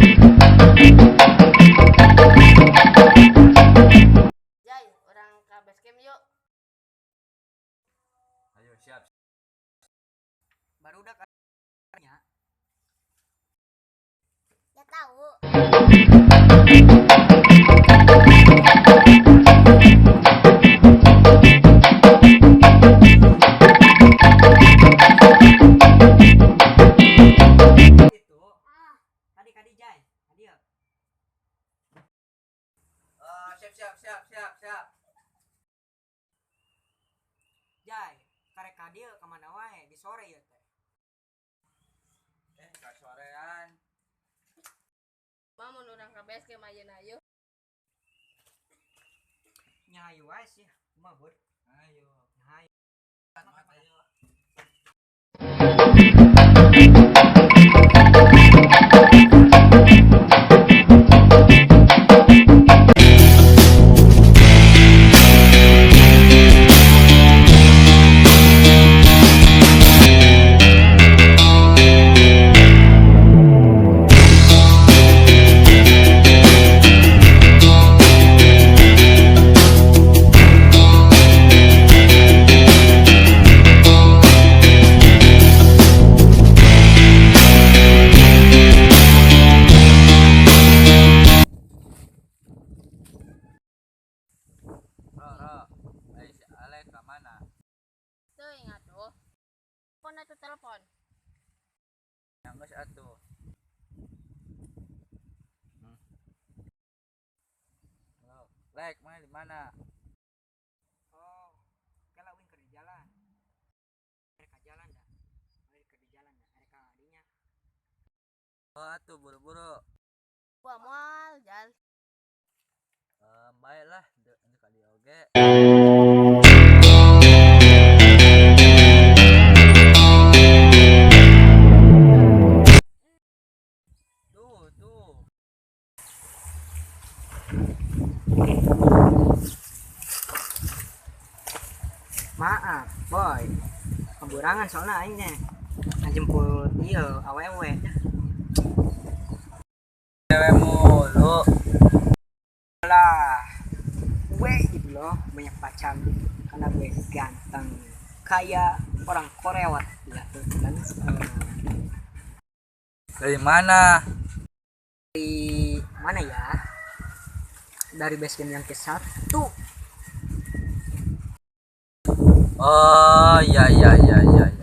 Jai, urang ka basecamp yuk. Ayo, siap. Barudak nya. Ya tahu. Itu. Tadi kadi Jai. Tadi ya. Eh, siap, siap, siap, siap, siap. Jai, karek ka dieu ka mana wae di sore ieu teh? Eh, kasorean. Mah mun urang ka basecamp ayeuna, yuk. Nya hayu wae sih. Kumaha, Bud? Ayo. Nya hayu. Ayo. Ro, ro. Ai si Alek ka mana? Teuing atuh. Telepon atuh, telepon. Nya geus atuh. Halo, Lek, mana di mana? Oh, kela uing keur di jalan. Rek ka jalan dah. Rek keur di jalan dah. Rek ka dinya. Oh, atuh buru-buru. Gua moal, Jal. Eh, baiklah, deuk ka dieu oge. Tuh, tuh. Maaf, boy. Keburangan soalnya aing nya. Ngajemput ieu awewe. Cewek mulu. Lah, gue gitu loh banyak pacar karena gue ganteng kayak orang Korea ya tuh kan. Dari mana? Dari mana ya? Dari basecamp yang ke satu. Oh, iya iya iya iya. Iya.